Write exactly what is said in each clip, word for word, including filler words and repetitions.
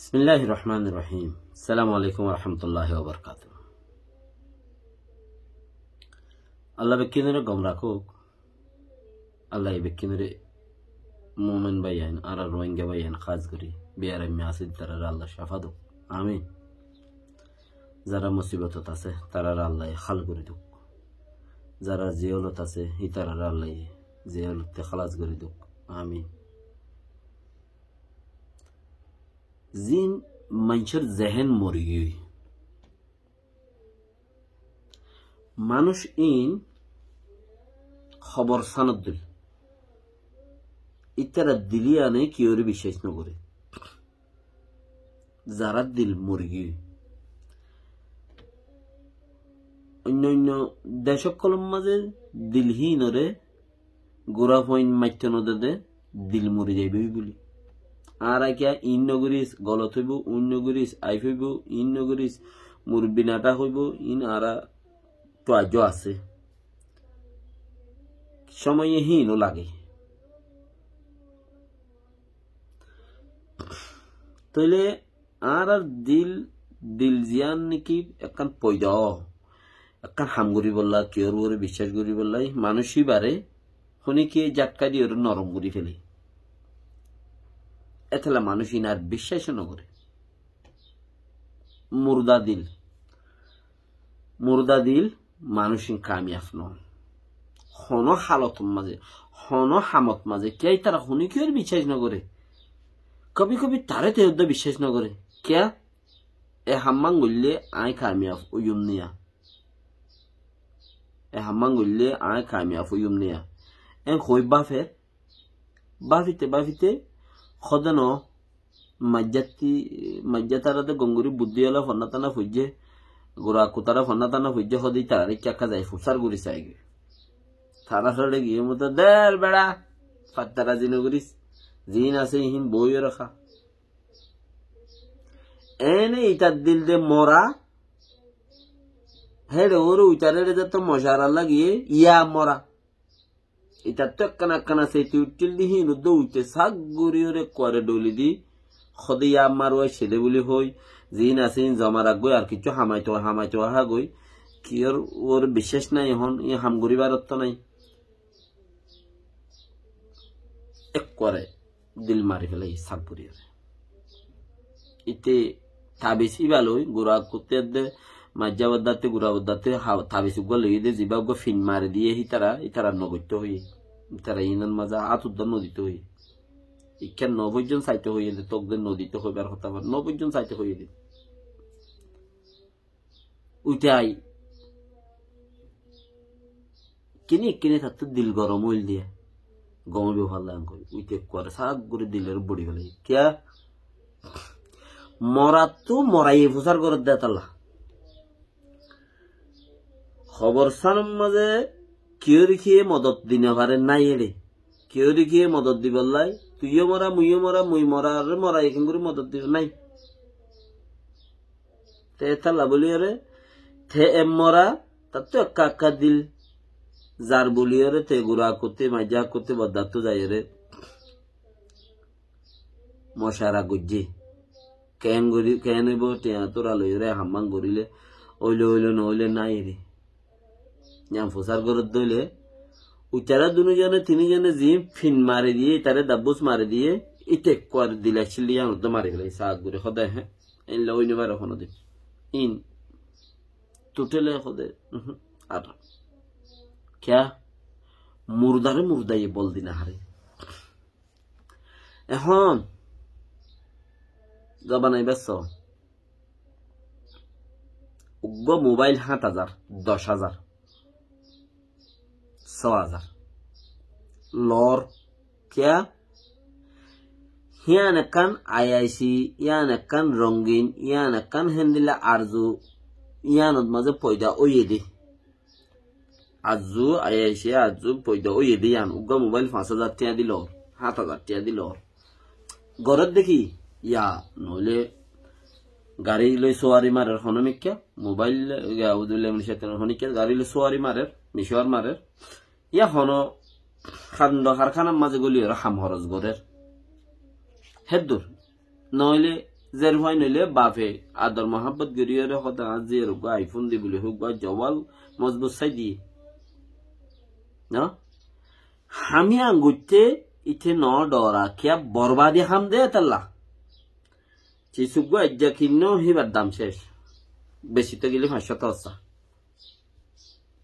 Bismilláhir rohmánir rohím. Assalamu aléikum wa rahmatulláhi wa barakátuhu. Allah bekkúnore gom rakók. Allah bekkúnore mumin báiyain, añárar Rohingya báiyain hás gorí, biyaram asé, tarare Allah cáfa douk. Amin. Zara musibotot asé, tarare Allah hál gorí douk. Zara jeolot asé, ítarare Allah jeolottú hálás gorí douk. Amin. Zin maincór zehen mori giyói. Manúic iín hoborstánor dil. Ítarar dil yíane kiyóre biccác nogoré. Zarár dil mori giyói. Oinno oinno dec ókkolor mazé dil híinore gura foin maitto nodede, dil mori zaibói buli. Añára kiyá iín nogoríc, golot óibo, uín nogoríc, aib óibo, iín nogoríc, murubbi nathak óibo, iín añára tuajjó asé. Cómoye híino lage. Tóile añárar dil, dil ziyán néki ekkán foida ó, ekkán ham goríbolla, kiyór uore biccác goríbolla, manúic íbare honíkiye zakka diyóre norom gorí félé. Étella manúic iín ar biccác nogoré. Murda dil. Murda dil manúic iín kamiyaf noó. Honó halotor mazé, honó hamot mazé, kiyá ítara honíkiyóre biccác nogoré. Kobi kobi taré te uddá biccác nogoré. Kiyá? E hammán goillé aññí kamiyaf óiyum niya. E hammán goillé aññí kamiyaf óiyum niya. En hoói báfer, báfite báfite, hóde noó, maijjátti, maijjá tará de gom gorí buddí ola fonná tana foijjé, gura kutara fonná tana foijjé, hóde ítarare ekká ekká zai fusár gorí saigói. Tará sóre giyé mute, "Der beça, fattarazi nogoríc, ziín asé iín boói rakha." Ene itar dil de mora, héçe uore uitaré de to mocara lagiyé, ya mora. Itattú ekkán ekkán asé, iti uiththíl de híin uddá uite sak gorí ore kuare dholi di, hóde ya mar wá cede buli hoi, ziín asé iín zoma rakgói, ar kiccú hamaito, hamaito ahá goi, kiyór uore biccác nai ehón, iín ham goríbar otto nai. Ekkuare dil mari félai sak gorí ore. Ite tabis íba loi, gura kutte edde, maijja boddatte, gura boddatte, ha-, tabis uggúa loiyé de, zibá uggúa fin mari diyé, hítara, hítara nogoitto hoiyé. Hítara iín or mazé át uddá nodito hoiyé. Ikká no foijjon saito hoiyé de, tók de nodito hoibar hotá, abar no foijjon saito hoiyé de. Uite ai. Kini kini tattú dil gorom óil diya. Gom óibo falla ankoi. Uite ekkuare sak gorí dilore buri félai. Kiyá? Morattú moraye fusár gorédde talla. Hoborstánor mazé kiyóre kiyé modot di nofare nái ere. Kiyóre kiyé modot dibolla, tuiyó mora, muiyó mora, mui mora, arre mora, ekengori modot dibo nái. Te talla buli ore, te em mora, tattú ekka ekka dil, zar buli ore, te gura kutte, maijja kutte, boddattu zai ore. Mocara goijjé. Ken gori, ken óibo, tiañ tura loiyóre hammán goríle, óile óile, no óile nái eri. Yián fusár gorédde óile, uitará dunúzone, tinúzone ziín fin mari diyé, itaré dabbús mari diyé, íte ekkuar dil accíl de yián uddá mari félai, saak gorí hóde, hé, éilla ói no fare honódin. Iín, tutéle hóde, uhum, ar. Kiyá? Murdaré murdaye bol di no fare. Ehón, zobana ibá só. Uggúa mobáil háñt házar, doc házar, só házar. Loór, kiyá? Híyan ekkán ayaici, híyan ekkán rongin, híyan ekkán héndilla arzu, híyanot mazé foida óiye dé. Arzu, ayaici arzu foida óiye dé yián. Uggúa mobáil fañs házar tiañ di loór, háñt házar tiañ di loór. Gorédde ki? Ya, noóile garí loi suwari marer honó mikká, mobáil, ya, auzubillahi minac caitanir rajim, honó mikká garí loi suwari marer, micuar marer. Ya honó hando karkánar mazé goli ore ham horos gorér. Héddur. Noóile Zerfuain óile bafe ador muhábbot gorí ore hoó de, añár ziyore uggúa iPhone di buli, uggúa jowal mozbut sai di. No? Ham yián goitté íte no dóra, kiyá borbadi ham de étalla. Cis uggúa aijja kinno, híbar dam céc. Beci to gile fañs cót ossá.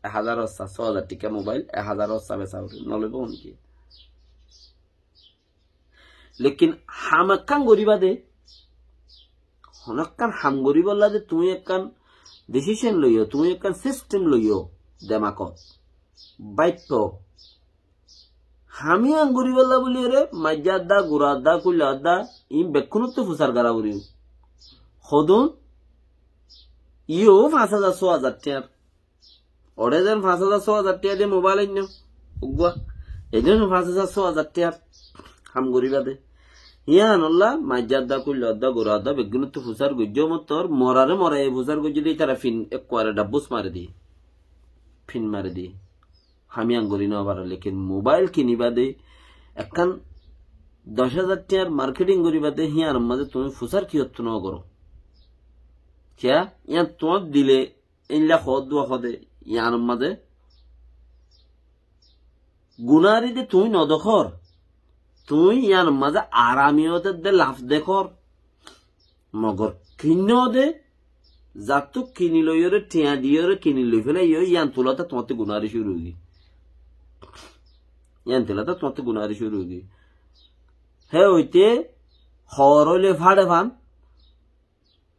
Ek házar ossá, só házar tiká mobail, ek házar ossá besa foribo, no loibo honikiye. Lekin ham ekkán goríba de, hono ekkán ham goríbolla de tuñí ekkán decision loiyó, tuñí ekkán system loiyó demakot. Báifo. Ham yián goríbolla buli ore, maijja adda, gura adda, kuilla adda, iín bekkúnottu fusar gora foribo. Hodún, iyó fañs házar, só házar tiár. Ore zen fañs házar, só házar tiá de mobail ainno. Uggúa. Ede fañs házar, só házar tiár ham goríba de. Yián olla maijja adda, kuilla adda, gura adda, beggúnottu fusar goijjó mottor, morare morai fusar goijjé de, ítara fin ekkuare dabbus mari di. Fin mari di. Ham yián gorí no fare, lekin mobail kiniba de, ekkán doc házar tiár marketing goríba de, yián mazé tuñí fusar kiyóttu no goró. Kiyá? Yián tuáñr dile Éilla hoódduwa hoóde, yiánor mazé gunári de tuñí nodekór, tuñí yiánor mazé aramiyot edde laf dekór. Mogor kinnó de, zattú kini loiyóre, thiañ diyóre kini loi félaiyó, yián tulóte tuáñtte gunári cúru óigiyói. Yián tulóte tuáñtte gunári cúru óigiyói. Hé óite hoor óile fáçe fán,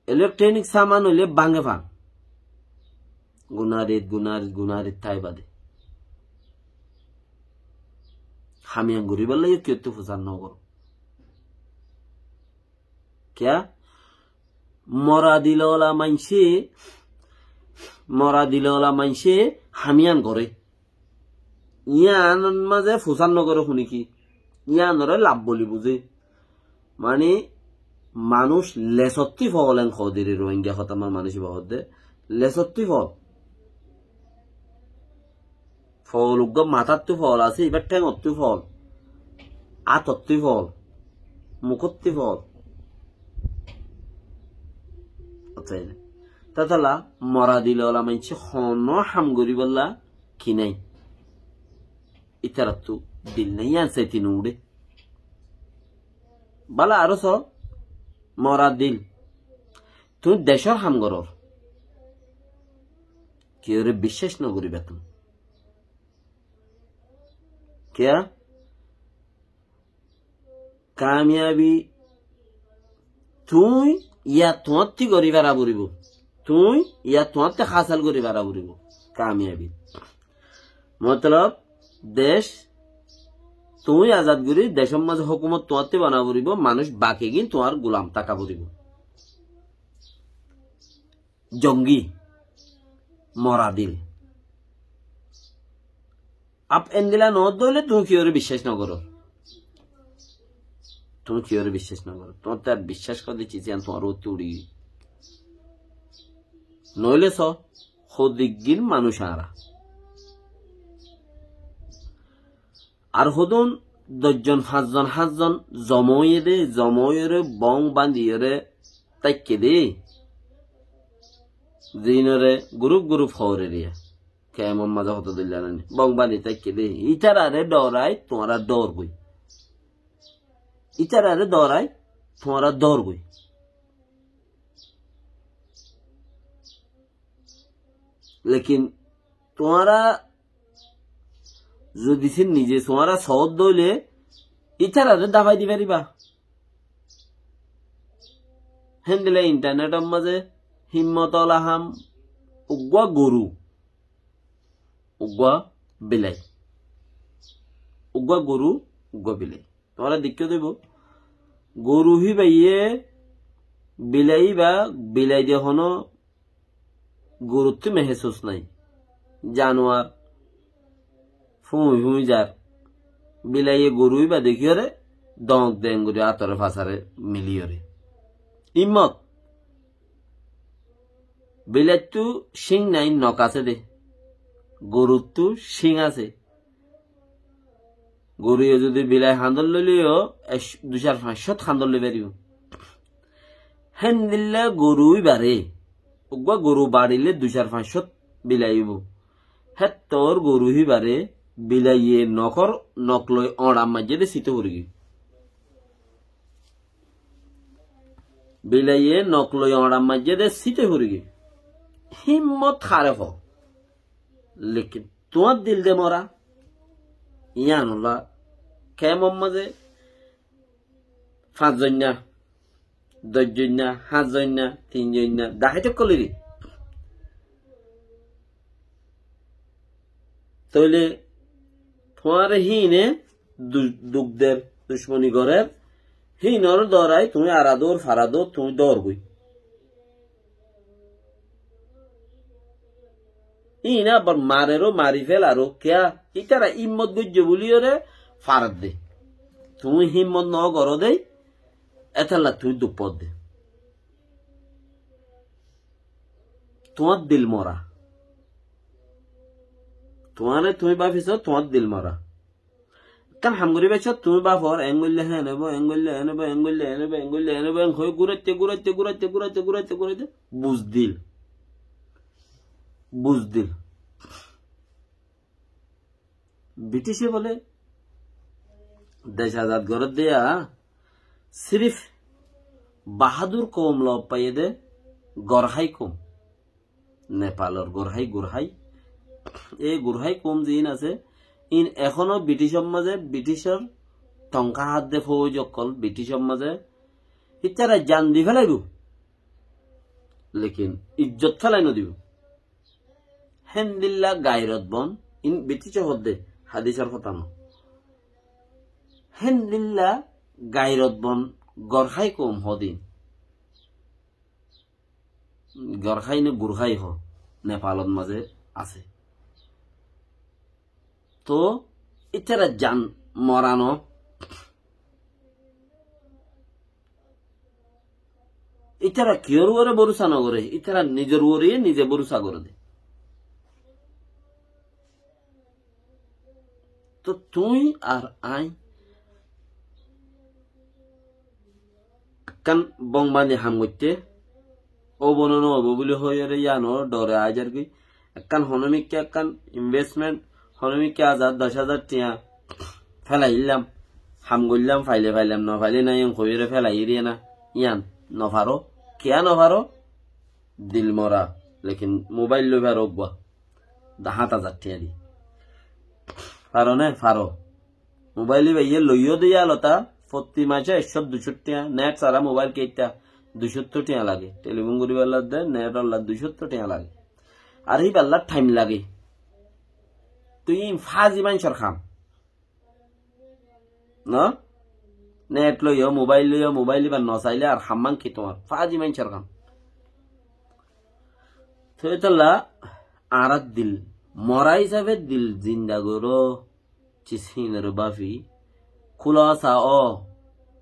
Electronic saman óile báñge fán. Gunárit, gunárit, gunárit táiba de. Ham yián goríbolla yó kiyóttu fusar no goró. Kiyá? Mora dil ola maincé, mora dil ola maincé ham yián goré. Yiánor mazé fusar no goré hunikiye. Yiánoré laf buli buzé. Mani, manúic lesottí fool en hoódiri Rohingya hotá manúic ibá hoódde. Lesottí fool. Fool uggúa matáttu fool asé, ibár théngottú fool. Átottú fool. Mukóttu fool. Accá, ene. Tátala mora dil ola maincé honó ham goríbolla ki nái. Ítarattú dil nái, yián saití no uçé. Bála aró só, mora dil. Tuñí decór ham gorór. Kiyóre biccác no goríba tuñí. Kiyá? Kamiyabi tuñí yá tuáñtti gorí fara foribó. Tuñí yá tuáñtti hásel gorí fara foribó. Kamiyabi. Motolob, dec tuñí azad gorí, decór mazé hókumot tuáñtti bana foribó, manúic bakigín tuáñr gulam táka foribó. Jongi, mora dil. Ap endilla no dóile tuñí kiyóre biccác no goró. Tuñí kiyóre biccác no goró. Tuáñtte ar biccác gorí cis yián tuáñr uore uçí giyói. Noóile só, hodiggín manúic añára. Ar hodún doc zon, fañs zon, háñt zon zoma óiye dé, zoma óiyore bong bañdiyore táikke dé. Ziínore gurup gurup hoóre riya. Kemor mazé hotá dóilla nani. Bong bañdi táikke dé. Ítarare dhorai tuáñra dhór goi. Ítarare dhorai tuáñra dhór goi. Lekin tuáñra zodi se nize tuáñra sóot dóile, ítarare dafai di fariba. Héndilla intarnetor mazé himmot ola ham uggúa goru, uggúa bilai. Uggúa goru, uggúa bilai. Tuáñra deikkó dóibo. Goru híbaye bilai híba, bilai de honó goruttú mehesus nái. Januar fúñi fúñi zar. Bilaiye goru íba dekíyore doñk deñk gorí átore fasare miliyore. Ímmot. Bilaittú cíñ nái, nok asé dé. Goruttú cíñ asé. Goruye zodi bilai hañdor loileyo, ek, dui sair fañs cót hañdor loi faribó. Héndilla goru íbaré, uggúa goru baçilé dui sair fañs cót bilai óibo. Héttor goru íbaré bilaiye nokór nok loi oñçar maijjé dé site forigiyói. Bilaiye nok loi oñçar maijjé dé site forigiyói. Hímmot haré hoó. Lekin tuáñr dil de mora. Yíanolla kemor mazé fañs zoinna, doc zoinna, háñt zoinna, tin zoinna, daháit ókkol iri. Tóile tuáñre híine du-, duk der, ducmoni gorer, híinor doorai tuñí aradór, faradór, tuñí dór goi. Híine abar mareró, mari félaró, kiyá? Ítara hímmot goijjé buliyóre faredde. Tuñí hímmot no goródde, étalla tuñí duk fodde. Tuáñr dil mora. Tuáñre tuñí báfiso, tuáñr dil mora. Ekkán ham gorí baiccó, tuñí báfor, eén goillé héen óibo, eén goillé eén óibo, eén goillé eén óibo, eén goillé eén óibo, eén hoi gúraite, gúraite, gúraite, gúraite, gúraite, gúraite, buzdil. Buzdil. Britice bóle dec azad gorédde yá, sirif bahádur koum lof faiyé dé, gorhái koum. Nepalor gorhái, gorhái. Ei gorhái koum ziín asé, iín ehóno Briticor mazé, Briticor tonka hádde fóuj ókkol, Briticor mazé. Ítara jan di félaibó. Lekin ijjot félai nodibó. Héndilla gairot bon, iín Britice hoódde, hadisor hotá no. Héndilla gairot bon gorhái koum hoódde iín. Gorhái né gurhái hoó, Nepalot mazé asé. Toóu ítara jan mora no. Ítara kiyór uore bórusa no goré, ítara nizor uore nize bórusa goré dé. Toóu tuñí ar añí ekkán bongbani ham goitté, óibo né no óibo buli hoiyóre yíanor dhore aái zargói. Ekkán honomikká ekkán investment, honomikká házar, doc házar tiañ félai dillam, ham goillám, faile failam, no faile nai, en hoiyóre félai diyé na, yían no faró. Kiyá no faró? Dil mora, lekin mobáil loi faró uggúa. Dá háñt házar tiañ di. Faró né? Faró. Mobáil íba yé loiyó de yá lota, fottí mace ekcó duicó tiañ, net sára mobáil keittá, duicó tiañ lage. Telifón goríballa de, net olla duicó tiañ lage. Ar íballa thaim lage. Toi iín fazi maincór ham. No? Net loiyó, mobáil loiyó, mobáil íba no sailé ar ham ki tuáñr? Fazi maincór ham. Toi étolla añárar dil, mora hísafe dil zinda goró. Cis híinore báfi, kúlasa ó,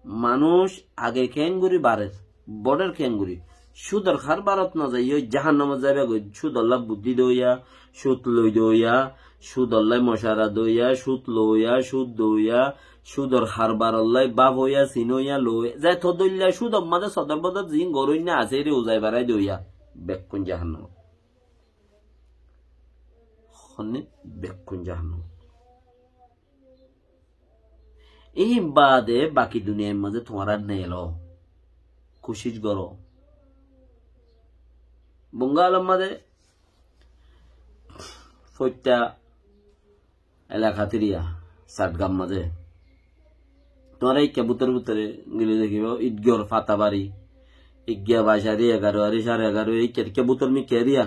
manúic age keéngorí barer, borer keéngorí. Cúdor hárbarot nozaiyó, jahannamot zaibagói, cúdolla buddí doiya, cúd loi doiya, cúdolla mocara doiya, cúd loiya, cúd doiya, cúdor hárbarolla báfoiya, sinoiya, loiya. Zeto dóilla cúdor mazé sodor bodor ziín goróinna asé, ére uzai barai doiya. Bekkún jahannamot. Honné? Bekkún jahannam. Iín baade baki duniyair mazé tuáñra nelo. Kucíc goró. Bungalor mazé foitta elaka tiriya, Satgam mazé. Tuáñra ikká bútore bútore gile dekíbo, Idgor, Fatabari, Igga, Baisari, Egarowari, Sare Egarowari, ikká ikká bútor mikká eriya.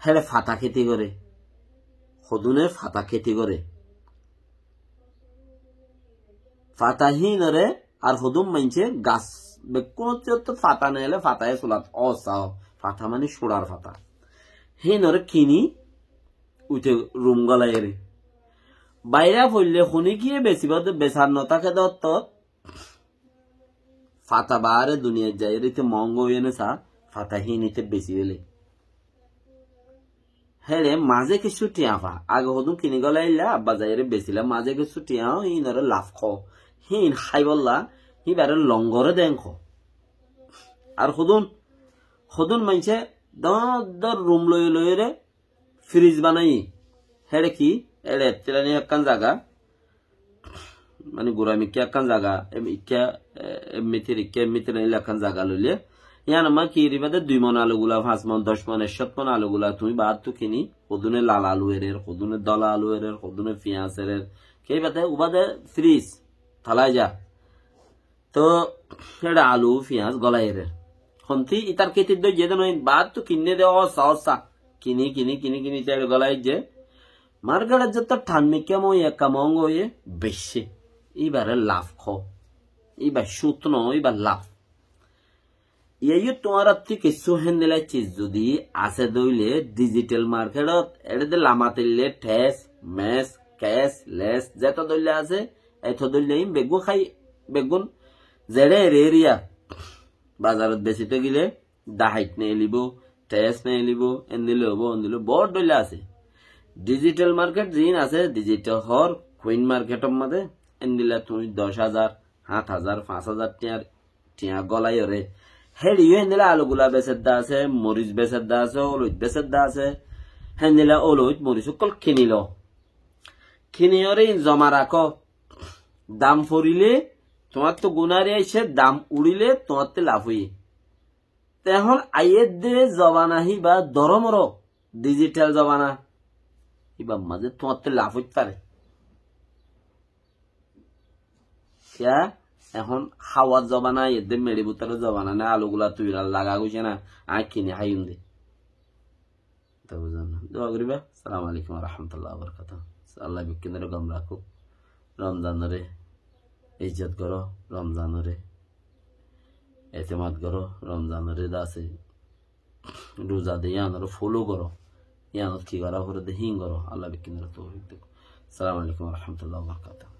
Héçe fata kéti goré. Hodúne fata kéti goré. Fata híinore ar hodún maincé gas, bekkúnottú fata neele fataye sulat, ó saó, fata mani cuçar fata. Híinore kini uite rum golaiyóre. Baira foille hone giyé besibá de, besar no táke de ottót. Fata baáre duniyait zaiyóre ite moóngo óiye né sa, fata híin ite besi óile. Héçe mazé kessú thiañ fa. Age hodún kini golaiyélla, abba zaiyóre besila, mazé kessú thiañ ó, híinore laf hoó. Híin háibolla, híbare longore deén hoó. Ar hodún, hodún maincé dóñr dóñr rum loi loiyóre firiz banaiyé. Héçe ki? Héçe ettilani ekkán zaga, mani gura mikká ekkán zaga, em ikká, e, em mitir ikká, em mitir ila ekkán zaga loile. Yían amma ki ribade dui mon alugula, fañs mon, doc mon, ekcót mon alugula tumi baáttu kini, hodúne lal alu erer, hodúne dóla alu erer, hodúne fiyañs erer. Ke ibade, ubade firiz, thalai za. Toh, héçe alu, fiyañs golai erer. Honti itar kétit dóijje de noó, baáttu kinne de ósa ósa. Kini, kini, kini, kini, ite héçe golai je. Marketot zotto than mikká moói ekka moónga óiye beci. Ibare laf hoó. Iba cút noó, iba laf. Iyó tuáñrattú kessú héndilla ciz zodi asé dóile digital marketot, eçé de lamat aille thes, mes, kes, les, zeto dóilla asé, eto dóilla in beggún hái, beggún zeçé ere eriya. Bazarot besite gile dahait neelibo, thes neelibo, endilla óibo, endilla óibo, bout dóilla asé. Digital market ziín asé, digital hoór, coin marketor mazé, endilla tuñí doc házar, háñt házar, fañs házar tiañr, tiañ golaiyóre. Héçe yó héndilla alugula besedda asé, moris besedda asé, oloit besedda asé, héndilla oloit, moris ókkol kinilo. Kiniyóre in zoma rakó. Dam forile tuáñttu gunári aicce, dam uçile tuáñttu laf óiye. Te ehón aiyédde zobana híba doromor, digital zobana. Híbar mazé tuáñttu laf óit fare. Kiyá? Ehón hawar zobana aiyédde, meçi bútore zobana né, alugula tuira laga goijje na, aññí kini háiyum de. Tá buzón. Dua goriba. Assalamu alaikum wa rahmatullahi wa barakatuhu. Allah bekkúnore gom rakók. Romzanore izzot goró, Romzanore etemad goró, Romzanore dase ruza de yíanore follow goró. Yíanot ki gorá foré de híin goró. Allah bekkúnore toufik dók. Assalamu alaikum wa rahmatullahi wa barakatuhu.